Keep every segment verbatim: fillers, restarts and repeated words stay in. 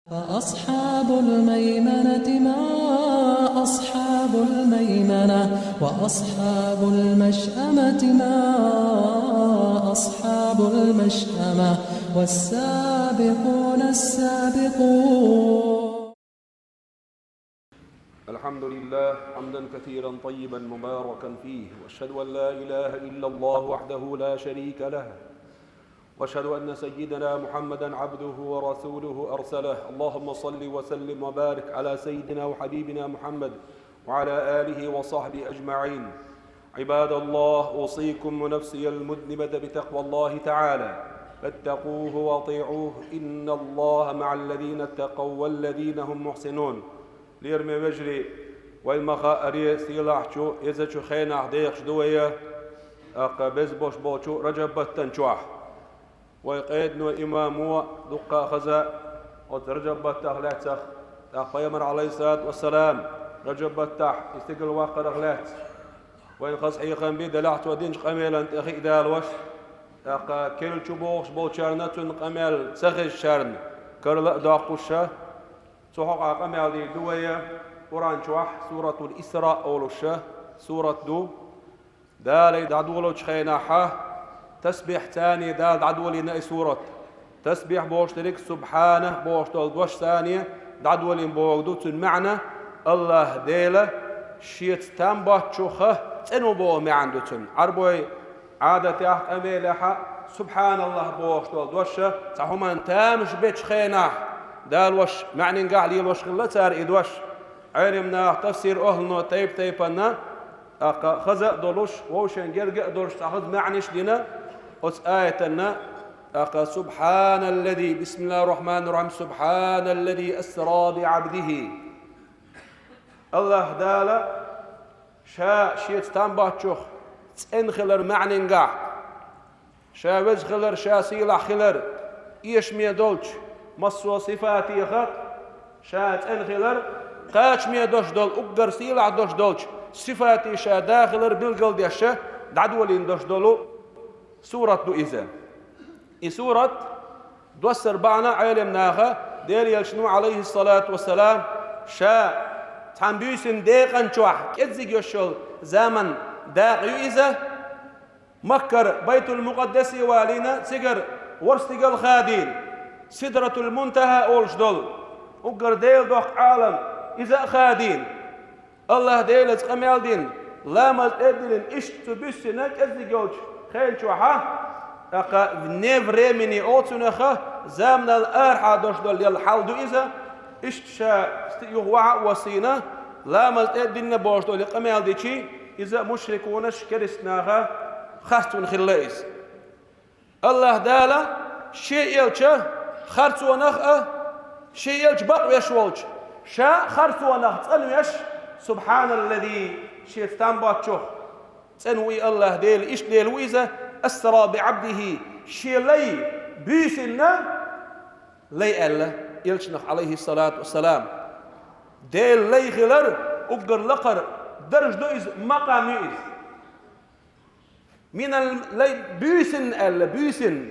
فأصحاب الميمنة ما أصحاب الميمنة، وأصحاب المشأمة ما أصحاب المشأمة، والسابقون السابقون. الحمد لله حمدا كثيرا طيبا مباركا فيه، وأشهد أن لا إله إلا الله وحده لا شريك له، وأشهد أن سيدنا محمدا عبده ورسوله أرسله. اللهم صل وسلم وبارك على سيدنا وحبيبنا محمد وعلى آله وصحبه أجمعين. عباد الله، أوصيكم ونفسي المذنبة بتقوى الله تعالى، فاتقوه وأطيعوه، إن الله مع الذين اتقوا والذين هم محسنون. Лераме вежарий, вай ма хаара, сийлахьчу, эзачу хенахь дехаш ду вай, тӀаккха беза болуш болчу Ражаб-баттан чохь. Вай къедамо, имамо дуккха а хаза оцу Ражаб-баттах лаьцна, тӀаккха Пайхамар, Ӏалайхиссалату вассалам, Ражаб-баттахь и стигала ваккхарх лаьцна вайна хаза хьехам бина, делахь цо динчу къамелан тӀе хиъ далош, тӀаккха керла чу богӀуш болчарна, цуьнан къамел ца хезачарна карла а доккхуш, цу хьокъехь къамел дийр ду вай. Къуръан чохь Суратул Исраъ олуш сурат ду. Дала и дӀадолучу хенахь, тасбихь царний Дала дӀадолийна и сурат. Тасбихь бохуш дерг, субхьана бохуш долу дош царний дӀадолийна бохург ду. Цуьнан маьӀна, АллахӀ Дела Шеца там боцчух цӀена ву боху маьӀна ду цуьнан. Ӏарбойн Ӏадатехь, къамелехь, субхьаналлахӀ бохуш долу дош цхьа хӀуманна тамаш бечу хенахь далош, маьӀнингахь лелош хилла цара и дош. Ӏелам наха, тафсир ахӀлано тайп-тайпана, тӀаккха хаза а долуш, вовшийн герга а долуш, цхьа хаза маьӀнаш дина оцу аятана, тӀаккха: «Субхьаналлази, бисмиллахӀир-рахьманир-рахьим, субхьаналлази асра биӀабдихӀи». АллахӀ Дала Ша Шеца там боцчух цӀена хилар маьӀнингахь, Ша веза хилар, Ша сийлахь хилар, эшаме долчу массо а сифатех Ша цӀена хилар, кхачаме долуш долу, уггар сийлахь долуш долчу сифатийн Ша да хилар билгалдеш дӀадолийна долуш долу сурат ду иза. И сурат доссар бахьана Ӏелам наха, Делан Элчано, Ӏалайхиссалату вассалам, ша цхьана буьйсанна декъан чохь кӀеззиг йолуш йолу заман дакъа ю иза, Маккара Байтул-Мукъаддасе валийна, цигара ворхӀ стигал хадийна, Сидратул-МунтахӀа олуш долу, уггар Дела доккху Ӏалам, иза а хадийна. АллахӀ Делаца къамел дина, ламаз тӀедиллина, иштта цу буьссина кӀеззиг йолчу хенан чохь, тӀаккха вне времени олу цунах, заманал арахьа долуш долу хьал ду иза, иштта ша сти-, юха ваха а воссийна, ламаз тӀедиллина бохуш долу къамел дичи, иза мушрикунаш, керста наха харцонан хилла иза. АллахӀ Дала Шен Элча харцонах а, Шен Элча бакъвеш волчу, Ша харцонах цӀанвеш, субхьаналлази, Шеца там боцчух цӀена ву и АллахӀ Дела, иштта Дела ву иза, асра биӀабдихӀи, Шен лай буьйсанна, лай аьлла Элчанах, Ӏалайхиссалату вассалам. Делан лай хилар уггар лакхара дарж ду иза, макъам ю иза. Минал лай-, буьйсанна аьлла, буьйсанна.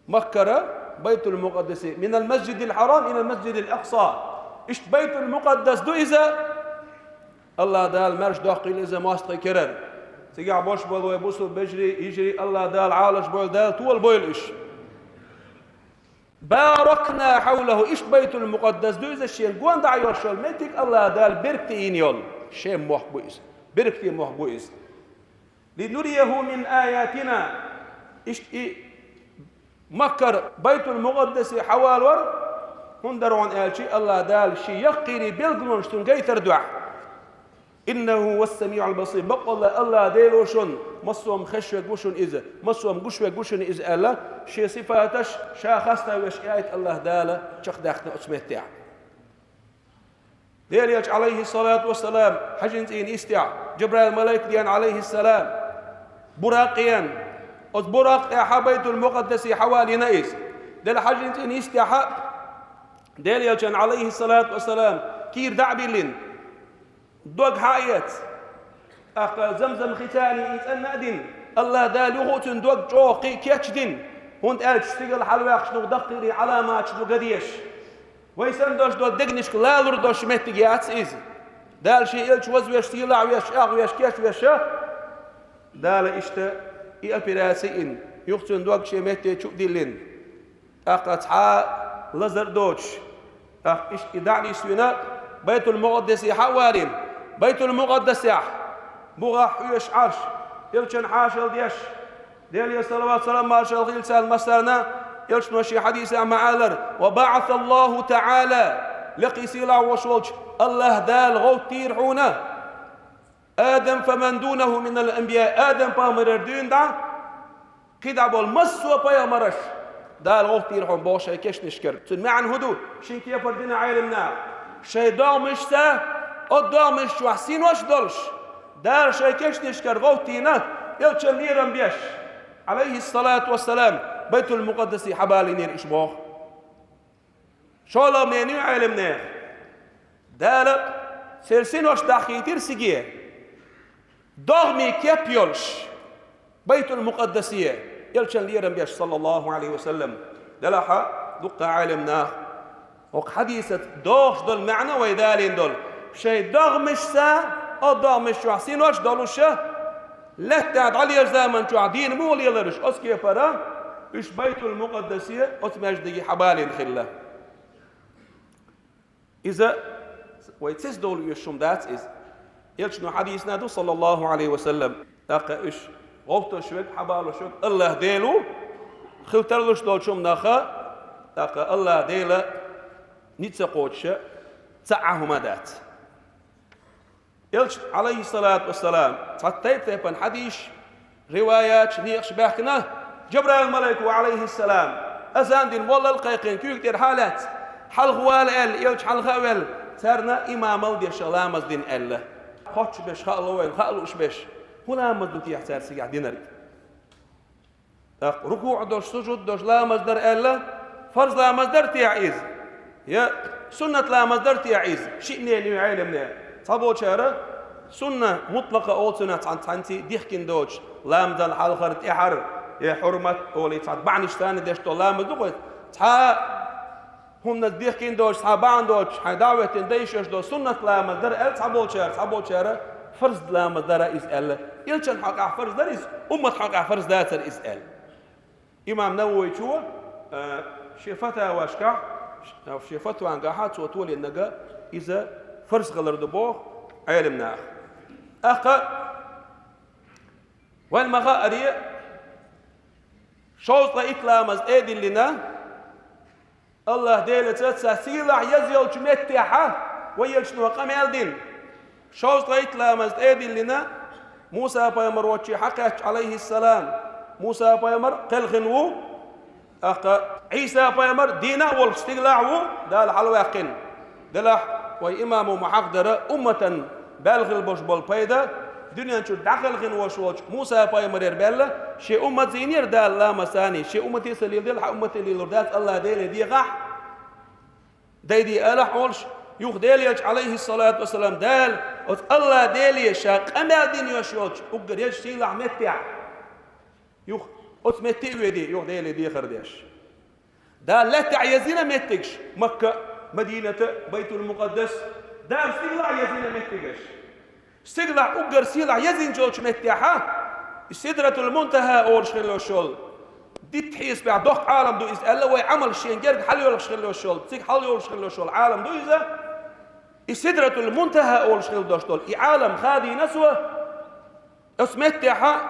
Маккара Байтул-Мукъаддасе, минал масжидил хьарам илал масжидил акъса. Иштта Байтул-Мукъаддас ду иза, АллахӀ Дала маьрша доккхийла иза мостагӀийн керара. Цигахь болуш болу вай бусалба вежарий, йижарий, АллахӀ Дала Ӏалаш бойла, Дала толабойла уьш. Баракна хьавлахӀу, иштта Байтул-Мукъаддас ду иза, шена гонда йолуш йолу меттиг АллахӀ Дала беркате йина йолу. Шен мохк бу иза. Беркате мохк бу иза. ЛинурияхӀу мин аятина. Иштта и Маккара Байтул-Мукъаддасе хьавалор, хӀунда аьлча АллахӀ Дала Шен яккхийрийн билгалонаш цунна гайтар дуьхьа. ИннахӀу хӀувас-самиӀул басир. Баккъалла АллахӀ Дела ву шуна, массо а хезаш верг ву шуна Иза, массо а гуш верг ву шуна Иза аьлла, Шен сифаташ Ша хастам беш и аят АллахӀ Дала чекхдаьккхина оцу меттехь. Делан Элча, Ӏалайхиссалату вассалам, Хьажин цӀийнан йистехь, Жабраил-малайк деана, Ӏалайхиссалам, Буракъ еана. Оцу Буракъ тӀехь Байтул-Мукъаддасе хьавалийна иза. Делан Хьажин цӀийнан йистехь Делан Элчан, Ӏалайхиссалату вассалам, кийра дӀа а биллина, дог хьа а эцна, тӀаккха Замзам хи царний и цӀанна а дина, АллахӀ Дала юха а цуьнан дог чӀогӀа кхин а кечдина, хӀунда аьлча стигала хьалаваьккхича дукха даккхийрийн Ӏаламаташ ду ган дезаш. Вай санна долуш долу дегнашка лалур долуш меттиг яц иза. Дала шен элча вазвеш, сийлахь веш, ах веш, кеш веш, Дала иштта и операци йина, юха цуьнан дог шен метте чу а диллина. ТӀаккха цхьа а лазар а доцуш, тӀаккха иштта и дӀа а нисвина, Байтул-Мукъаддасе хьа а валийна. Байтул-Мукъаддасехь, бухахь хьоьжуш Ӏарш, элчан хьошалла деш, Деле салават-салам маршалла хилла царна массарна, элчано шен хьадисехь ма-аллара: «Ва баӀаса Аллаху таӀала», лекхий сийлахь волуш волчу АллахӀ Дала гӀовттийра хьуна Адам фа ман дунаху минал анбияъ, Адам пайхамарера дуьйна дӀа, кхидӀа болу массо а пайхамараш Дала гӀовттийра хьуна боху шайн кешнашкара. Цуьнан маьӀна хӀун ду? Шина кепара дина Ӏелам наха: шайн догӀмашца, оцу догӀмаш чохь синош а долуш, Дала шайн кешнашкара гӀовттийна, элчан лерам беш, Ӏалайхиссалату вассалам, Байтул-Мукъаддасе хьабалийнера уьш боху. ШолгӀа мнени ю Ӏелам нехан. Дала церан синош даххийтира циге, догӀмийн кеп йолуш, Байтул-Мукъаддасе, элчан лерам беш, саллаллаху Ӏалайхи ва саллам. Делахь а дуккха Ӏелам наха хӀокху хьадисаца догӀуш долу маьӀна вай далийна долу: шайн догӀмашца, оцу догӀмаш чохь синош а долуш, лаьттахь дӀалелачу заман чохь дийна муха лелара уьш, оцу кепара уьш Байтул-Мукъаддасе, оцу маьждиге хьабалийна хилла. Иза вай цецдовла оьшуш хӀума дац иза. Элчано хьадийсина ду, саллаллаху Ӏалайхи ва саллам, тӀаккха уьш гӀовттош верг, хьабалош верг АллахӀ Дела ву, хила тарлуш долчу хӀуманах а, тӀаккха АллахӀ Дела ницкъ ца кхочуш цхьа а хӀума дац. Элча, Ӏалайхиссалату вассалам, цхьа тайп-тайпана хьадисаш, риваяташ, некъаш баьхкина, Жабраил-малайко, Ӏалайхиссалам, азан дина молла а кхайкхина, куьйга тӀера хьа а лаьцна, хьалха вала аьлла, элча хьалха а ваьлла, царна имамалла деш ламаз дина аьлла. Хоттуш берш хаало вайна, хаа лууш берш, хӀун ламаз ду техьа цара цигахь динарг? ТӀаккха рукуӀ долуш, сужуд долуш ламаз дара аьлла, фарз ламаз дара техьа иза? Я суннат ламаз дара техьа иза? Ши мнени ю Ӏелам нехан. Цхьаболчара сунна мутлакъа олу цунах, цхьаьнций дихкина доцуш, ламазан хьалхара, тӀаьхьара, я хьурмат олий цхьа бахьанаш санна деш долу ламаз ду-кх иза. Цхьа хӀуманца дихкина доцуш, цхьа бахьана доцуш, хьайн дӀа а хӀоьттина, дан йиш йолуш долу суннат ламаз дара аьлла цхьаболчара, цхьаболчара фарз ламаз дара иза аьлла. Элчан хьокъехь фарз дара иза, уммат хьокъехь фарз дацара иза аьлла. Имам Нававичо, а, шен фатавашкахь, шен фатвангахьа цо толийнарг иза фарз хилар ду боху Ӏелам наха. ТӀаккха вайн ма-хаъара, шовзткъе итт ламаз тӀе а диллина, АллахӀ Делаца цхьа сийлахь еза йолчу меттехьа вай элчано къамел дина. Шовзткъе итт ламаз тӀе а диллина, Муса-пайхамар волчу хьакхаьчча, Ӏалайхиссалам, Муса-пайхамар кхелхина ву, тӀаккха Ӏийса-пайхамар дийна а волуш стигалахь ву, Дала хьалаваьккхина. Делахь вай имамо ма-хьахадара, умматан баьлла хила болуш болу пайда, дуьнен чу дӀакхелхина волуш волчу Муса-пайхамарера баьлла, шен уммат зийнера Дала ламаз санний, шен уммате сан леладелла, хьан уммате лелор дац, АллахӀ Деле дехахь, дайде алахь олуш, юха Делан элча, Ӏалайхиссалату вассалам, Дала оцу АллахӀ Деле ша къамел дина йолуш йолчу уггар езачу сийлахь меттехь, юха оцу метте а ведий, юха Деле дехар деш. Дала лаьттахь езйина меттигаш, Макка, Мадината, Байтул-Мукъаддас, Дала стигалахь езйина меттигаш. Стигалахь уггар сийлахь езйинчу йолчу меттехьа, и Сидратул-Мунтаха олуш хилла йолуш йолу, дитта хьесапехь доккха Ӏалам ду иза аьлла, вай Ӏамалш шен герга хьалайолуш хилла йолуш йолу, цига хьалайолуш хилла йолуш йолу Ӏалам ду иза. И Сидратул-Мунтаха олуш хилла долуш долу и Ӏалам хадийна цо. Оцу меттехьа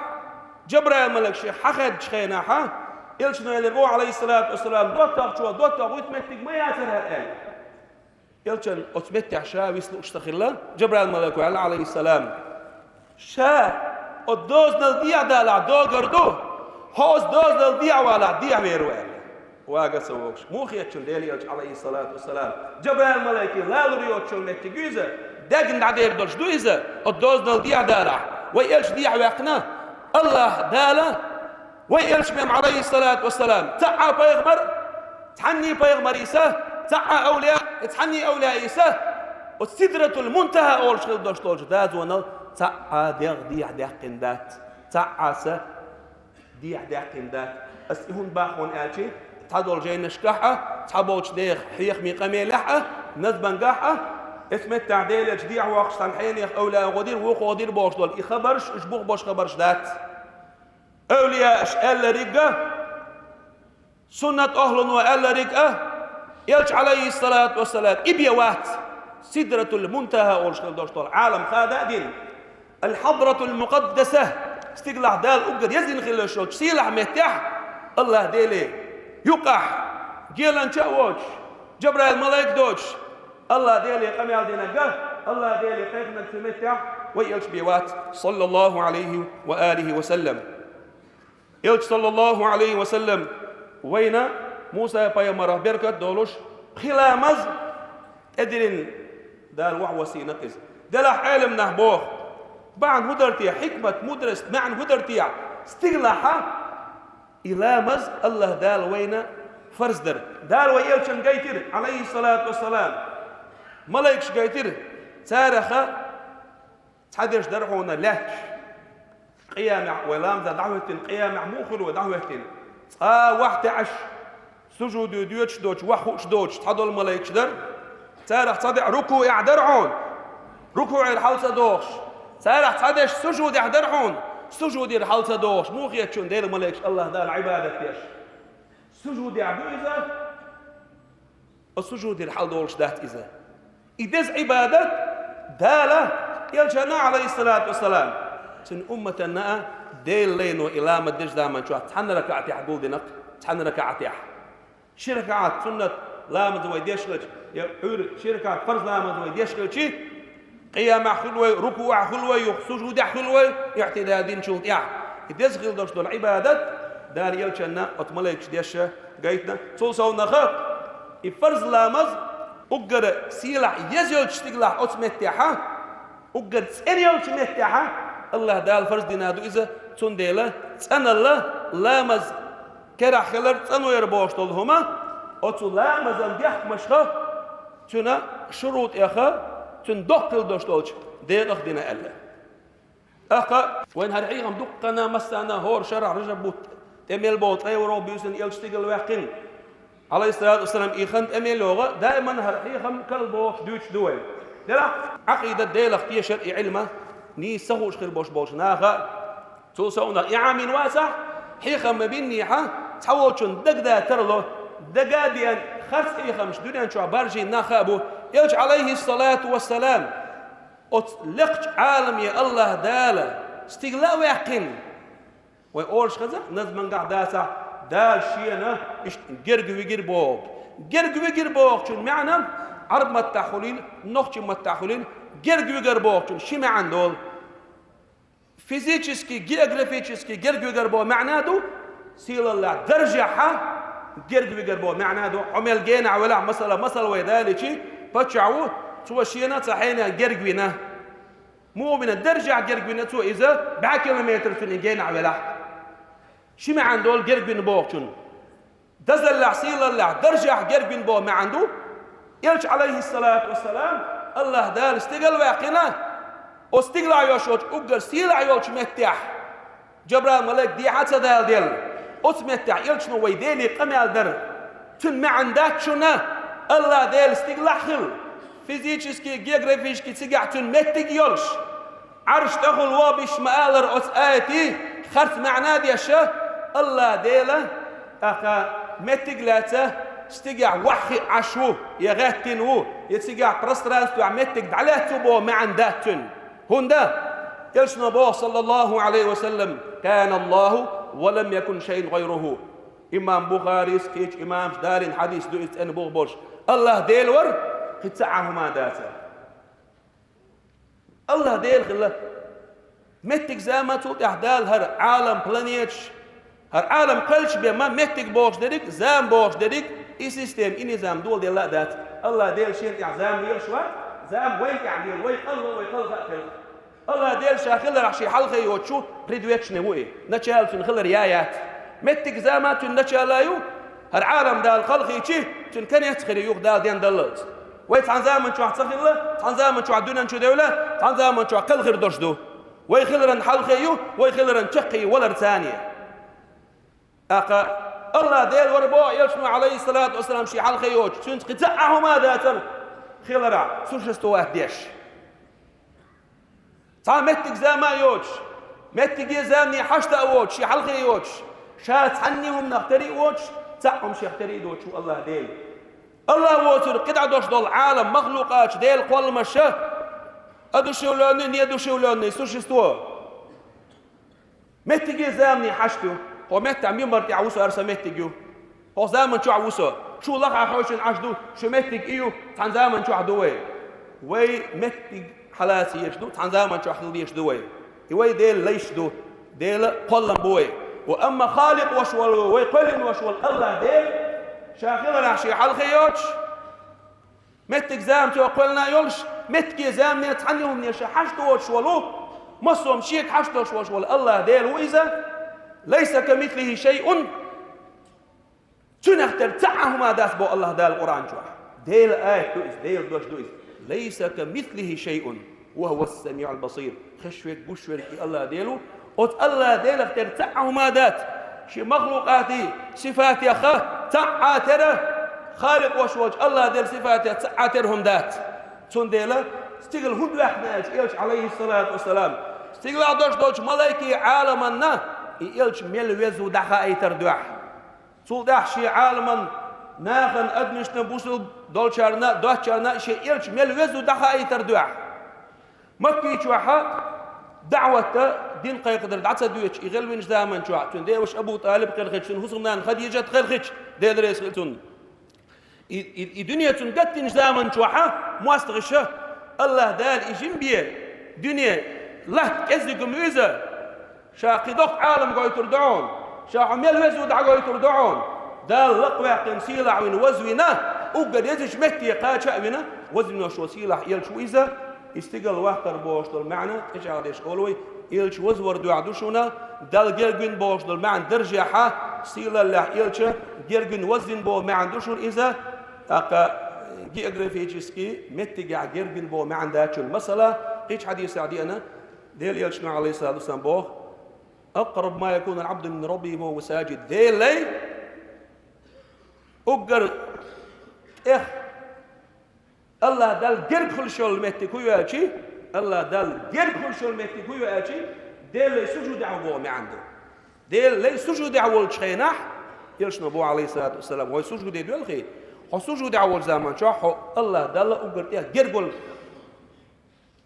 Жабраил-малик шех хьахаьддачу хенахьа, элчано элира боху, Ӏалайхиссалату вассалам: «ДоттагӀчо, доттагӀа вуьту меттиг ма яцара хӀара», – аьлла. Элчан оцу меттехь ша виса лууш ца хилла, Жабраил-малайко аьлла, Ӏалайхиссалам: «Ша оцу дозанал дехьа далахь, догар ду, хьо оцу дозанал дехьа валахь, дехьавер ву», – аьлла. Вага ца вогуш, муха хетачунна Делан элча, Ӏалайхиссалату вассалам, Жабраил-малайке лалур йоцучу меттиг ю иза, дегна дӀадер долуш ду иза, оцу дозанал дехьа далахь. Вай элча дехьаваьккхина, АллахӀ Дала вай элча бен, Ӏалайхиссалату вассалам, цхьаъ а пайхамар, цхьанний пайхамарий са, цхьаъ а авлияъ, цхьанний авлияъий са, оцу Сидратул-Мунтаха олуш хилла долуш долчу дозанал цхьаъ а дегӀ дехьа даьккхина дац, цхьаъ а са дехьа даьккхина дац. Ас и хӀунда боху аьлча, Цхьадолчу жайнашкахь а, цхьаболчу нехан хьехамийн къамелехь а, назмангахь а, эцу меттехь Делан элча дехьавоккхуш цхьана хьенех эвлаяъ гӀо дира, вукхо дира бохуш долу и хабарш, уьш бух бош хабарш дац. Эвлияаш аьллариг а, суннат ахлуно аьллариг а, элча, Ӏалайхиссалату вассалам, и бен вац, Сидратул Мунтаха олуш хила долуш долу Ӏалам хада а дина, Ал-Хьадратул Мукъаддаса, стигалахь Дала уггар еза хила йолуш йолчу сийлахь меттехь, Аллах Деле юкъахь, геланча а воцуш, Жабраил малайк доцуш, Аллах Деле къамел динарг а, Аллах Деле кхайкхинарг цу меттехь вай элча бен вац, саллаллаху Ӏалайхи ва алихи ва саллам. Элча, саллаллаху Ӏалайхи ва саллам, вайна Муса-пайхамарах беркат долуш, пхи ламаз тӀедиллина Дала вовшахваьлла иза. Делахь Ӏеламнах боху: бахьана хӀун дара те, хьикмат, мудрость, маьӀна хӀун дара те, стигалахь и ламаз Аллах Дала вайна фарз дара. Дала вай элчанна гайтира, Ӏалайхиссалату вассалам, малайкаш гайтира, царах цхьадерш дара хьуна лаьтташ. Къиямехь вай ламаза дӀахӀоьттина, къиямехь муха хуьлу вай дӀахӀоьттина? Цкъа вахь таьӀаш, сужуде доьдуш доцуш, вахь хууш доцуш цхьадолу малайкаш дара. Царах цхьадерш рукуӀехь дара хьуна, рукуӀера хьала ца дохуш. Царах цхьадерш сужудехь дара хьуна, сужудера хьала ца дохуш. Муха хета шуна Делан малайкаш Аллах Дала Ӏибадат деш? Сужудехь ду иза? Оцу сужудера хьала долуш дац иза. И деза Ӏибадат Дала элчанна, Ӏалайхиссалату вассалам, цуьнан умматанна а Делан лайно и ламаз дезачу заманчохь цхьана ракаӀатехь гулдина-кх, цхьана ракаӀатехь. Ши ракаӀат суннат ламаз вай деш хилча, я Ӏуьйра ши ракаӀат фарз ламаз вай деш хилча, къиямехь хуьлу вай, рукуӀехь хуьлу вай, юха сужудехь хуьлу вай, иӀтидал динчул тӀаьхьа. И деза хила долуш долу Ӏибадат Дала элчанна оцу малайкаш деш гайтина. Цул совнаха, и фарз ламаз уггар сийлахь еза йолчу стигалахь оцу меттехь, уггар цӀена йолчу меттехь Аллах Дала фарз дина ду иза, цундела цӀаналла ламаз керахь хилар, цӀанвер бохуш долу хӀума, оцу ламазан дехкамашха, цуьнан шурутӀеха, цуьнан доккха хила долуш долчу декъах дина аьлла. ТӀаккха вайн хӀара хьехам дуккхана, массарна хӀора шарахь Ражаб-бутт тӀе мел боху ткъе ворхӀ буьйсанна элча стигала ваьккхина, Ӏалайхиссалату вассалам, и хан тӀе мел йогӀу, даиман хӀара хьехам кара бохуш дуьйцуш ду вай. Делахь Ӏакъида, Делах тешар, и Ӏилма нийса ца хууш хир болуш болчу наха а. Цул совнаха и Ӏамийна вацахь, хьехам ма биннехь, цхьаволчун дагадатар ло, дага а деана, харц хьехамаш дуьнен чохь баржийна нах а бу. Элча, Ӏалайхиссалату вассалам, оцу лекхачу Ӏаламе Аллах Дала стигала а ваьккхина. Вай олуш хеза, назмангахь дацахь, Дала шена иштта герга вигира боху. Герга вигира бохучун маьӀна, Ӏарб маттахь хуьлийла, нохчийн маттахь хуьлийла, герга вигар бохучун ши маьӀна долу. Физически, географически герга вигар боху маьӀна ду, сийлаллехь, даржехь герга вигар боху маьӀна ду. Хьо мел генахь велахь, масала, масала вай далийчи, паччахь ву, цо шена цхьа хьенех герга вина. Муха вина, даржехь герга вина цо иза, бӀе километр цуьнан генахь велахь. Ши маьӀна долу герга вина бохучун. Дазаллехь, сийлаллехь, даржехь герга вина боху маьӀна ду. Элча, Ӏалайхиссалату вассалам, Аллах Дала стигала ваьккхина, оцу стигалахь йолуш йолчу уггар сийлахь йолчу меттехь, Жабраил малайк дехьа а ца даладелла, оцу меттехь элчано вай Деле къамел дара. Цуьнан маьӀна дац шуна, Аллах Дела стигалахь хила, физически, географически цигахь цуьнан меттиг йолуш. Ӏарш тӀехула вогӀу бишма алара оцу аятийн харц маьӀна а деш, Аллах Дела, тӀаккха меттиг лаьцна стигехь ваьххьа Ӏаш ву, я гӀеттина ву, я цигахь пространствехь меттиг дӀалаьцна ву боху маьӀна дац цуьнан. ХӀунда? Элчано боху, саллаллаху Ӏалайхи ва саллам: «Кана Аллаху ва лам якун шайъун гӀайруху». Имам Бухарис, кхечу имамаша далийна хьадис ду иза цӀена бух болуш. Аллах Дела вара, кхин цхьа а хӀума дацара. Аллах Дела хилла. Меттиг, зама, цул тӀаьхьа Дала хӀара Ӏалам, планеташ, хӀара Ӏалам кхелча бен ма меттиг бохуш дерриг, зама бохуш дерриг, и система, и низам доладелла а дац. Аллах Дела шена тӀехь зама лелаш вац, зама вайна тӀехь лела, вай кхелла, вай кхелха а кхелха. Аллах Дела ша хиларах шен хьалхе йоцуш предвечный ву и, начало цуьнан хилар я яц. Меттиг, зама цуьнан начало ю, хӀара Ӏалам Дала кхалхийчи, цуьнан конец хир ю юха Дала ден даллалц. Вай цхьана заман чохь ца хилла, цхьана заман чохь дуьнен чу девлла, цхьана заман чохь кхелхир долуш ду. Вай хиларан хьалхе ю, вай хиларан чаккхе ю валар царна. ТӀаккха АллахӀ Дела вар боху элчано, Ӏалайхиссалату вассалам, шен хьалхе йоцуш, цуьнца кхин цхьа а хӀума дацара хиларахь, существовать деш. Цхьа меттиг, зама а йоцуш, меттиге, замане хьашт а воцуш, шен хьалхе йоцуш, ша цхьанне хӀуманах тера а воцуш, цхьа а хӀума шех тера а доцуш ву АллахӀ Дела. АллахӀ воцург кхидӀа долуш долу Ӏалам, махлукъаташ, Делан кхолламаш, одушевлённый, неодушевлённый существо. Меттиге, замане хьашт ю. Хьо меттехь мимбар тӀехь ву со, хӀара сан меттиг ю. Хьо заман чохь ву со. Шу лахахь хьошина Ӏаш ду, шу меттиг и ю, цхьана заман чохь ду вай. Вай меттиг хьалаца езаш ду, цхьана заман чохь хила дезаш ду вай. И вай Делан лайш ду, Делан кхоллам бу вай. Ва амма Халикъ волуш волу, вай кхоьллина волуш волу АллахӀ Дела, ша хиларахь шен хьалхе йоцуш, меттиг, зама цо кхоьллина йолуш, меттиге, замане, цхьанне хӀумане ша хьашт доцуш волу, массо а хӀума шега хьашт долуш волуш волу АллахӀ Дела ву иза. «Лайса камислихи шайъун». Цуьнах тера цхьа а хӀума дац боху АллахӀ Дала Къуръан чохь. Делан аят ду иза, Делан дош ду иза. «Лайса камислихи шайъун, ва хӀува ас-самиъул басир». Хезаш верг, гуш верг и АллахӀ Дела ву. Оцу АллахӀ Делах тера цхьа а хӀума дац. Шен махлукъатан сифатех цхьа а тера, Халикъ волуш волчу АллахӀ Делан сифатех цхьа а тера хӀума дац. Цундела стигала хӀунда ваьккхина аьлча элча, Ӏалайхиссалату вассалам, стигалахь долуш долчу малайкийн Ӏаламанна и элча мел веза ву дӀахаийтар дуьхьа. Цул тӀаьхьа шен Ӏаламан нахана, адамашна, бусалба долчарна, доцчарна шен элча мел веза ву дӀахаийтар дуьхьа. Макка чохь даӀват, дин кхайкхадар дӀа ца доьдуш, и гӀелвинчу заман чохь, цуьнан деваша Абу ТӀалиб кхелхича, цуьнан хӀусамнана Хадижат кхелхича, Дела реза хила цунна. И, и, и дуьне цунна гатдинчу заман чохь мостагӀаша, АллахӀ Дала и жима бен дуьне, латта кӀеззиг ма ву иза, ша кхин доккха Ӏалам гойтур ду хьуна, ша хьо мел веза ву дӀагойтур ду хьуна. Дала лакхаваьккхина, сийлахь вина, вазвина, уггар езачу метте кхача а вина, вазвина шо сийлахь элча ву иза. И стигала ваккхар бохуш долу маьӀна, тӀечӀагӀдеш олу вай, элча вазвар дуьхьа ду шуна, Далла гергавина бохуш долу маьӀна даржехьа, сийлаллехь элча гергавина, вазвина боху маьӀна ду шуна иза. ТӀаккха географически меттигехь гергавина боху маьӀна дац шуна. Масала, кхечу хьадисехь деана, Делан элчано, Ӏалайхиссалату вассалам, боху: «Акърабу ма якуну ал-Ӏабду мин раббихи ва хӀува сажид». Делан лай уггар тӀех АллахӀ Далла герга хуьлуш йолу меттиг хӀун ю аьлчи, АллахӀ Далла герга хуьлуш йолу меттиг хӀун ю аьлчи, Делан лай сужудехь ву боху маьӀна ду. Делан лай сужудехь волчу хенахь, элчано боху, Ӏалайхиссалату вассалам, вай сужуде доьлхий, хьо сужудехь волчу заман чохь хьо АллахӀ Далла уггар тӀех герга волу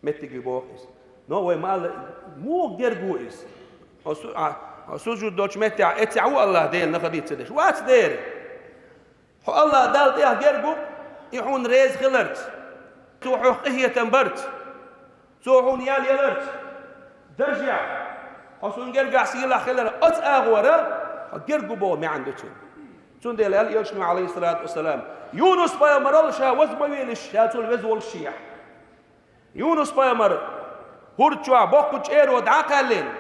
меттиг ю боху иза. Но вай ма-алла, муха герга ву иза? Хьо су-, а, хьо сужуд долчу меттехь эццехь ву АллахӀ Дела, нах дийца деш? Вац дера. Хьо АллахӀ Далла тӀех герга ву, и хьуна реза хиларца, Цо хьох къинхетам барца, Цо хьуна ял яларца, даржехь, хьо суна гергахь сийлахь хилар, оцу агӀора хьо герга ву боху маьӀна ду цуьнан. Цундела аьлла элчано, Ӏалайхиссалату вассалам, Юнус-пайхамарал ша ваза ма велаш, ша цул веза волуш шехь. Юнус-пайхамар хӀорда чохь боккхачу чӀеро дӀа а кхаьллина,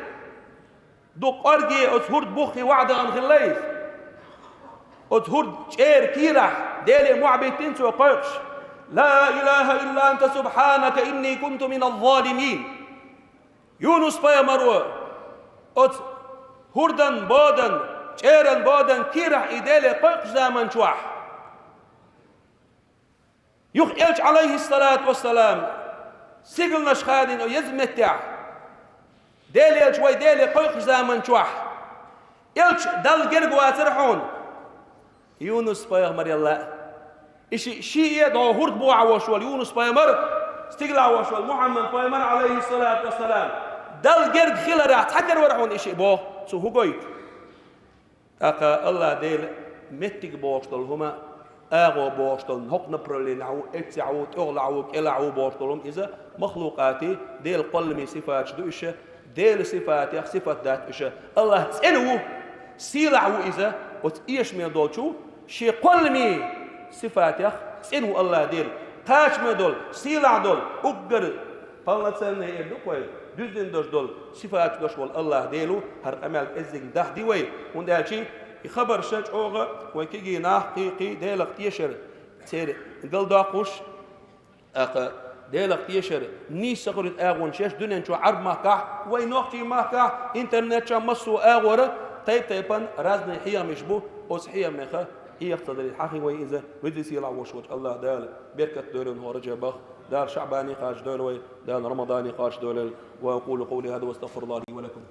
дукха кӀорге оцу хӀорда буххе ваӀ дахана хилла иза. Оцу хӀорда чӀеран кийрахь Деле мохь биттина цо кхойкхуш: «Ла илаха илла анта субханака инни кунту миназ-залимин». Юнус-пайхамаро оцу хӀордан бодан, чӀеран бодан кийрахь и Деле кхойкхучу заман чохь, юха элча, Ӏалайхиссалату вассалам, сигалнаш хадийна еза меттехь, Делан элча вай Деле кхойкхучу заман чохь, элча Далла герга вацара хьуна Юнус-пайхамарел а. И шиъ, шиъ а догӀу хӀорда бухахь волуш волу Юнус-пайхамар, стигалахь волуш волу Мухьаммад-пайхамар, Ӏалайхиссалату вассалам, Далла герга хиларехь цхьатера вара хьуна и шиъ боху, цо хӀун гойту? ТӀаккха АллахӀ Дела меттиг бохуш долу хӀума, агӀо бохуш долу, хӀокху направленехь ву, эццехь ву, тӀехулахь ву, кӀелахь ву бохуш долу хӀума иза, махлукъатан, Делан кхолламийн сифаташ ду уьш, Делан сифатех сифат дац уьш. АллахӀ цӀена ву, сийлахь ву иза, оцу эшаме долчу шен кхолламийн сифатех цӀена ву АллахӀ Дела. Кхачаме долу, сийлахь долу, уггар полноценный эр ду-кх вай, дуьззина долуш долу, сифаташ долуш волу АллахӀ Дела ву, хӀара къамел кӀеззиг дахди вай, хӀунда аьлча и хабарш чӀогӀа вайн кегий нах кхин-кхин Делах тешар церан галдоккхуш, тӀаккха Делах тешар нийса ца хуьлуьйту агӀонаш еш дуьнен чохь, Ӏарб-махкахь, вайн нохчийн махкахь, интернет чохь, массо а агӀора Тайп-тайпан разный хьехамаш бу, оцу хьехамех хьеха ца далийта хьахийна вай иза, веза-сийлахь волуш волчу АллахӀ Дала беркат дойла вайна хӀора Раджабах, Дала ШаӀбане кхачадойла вай, Дала Рамадане кхачадойла. وأقول قولي هذا وأستغفر الله لي ولكم.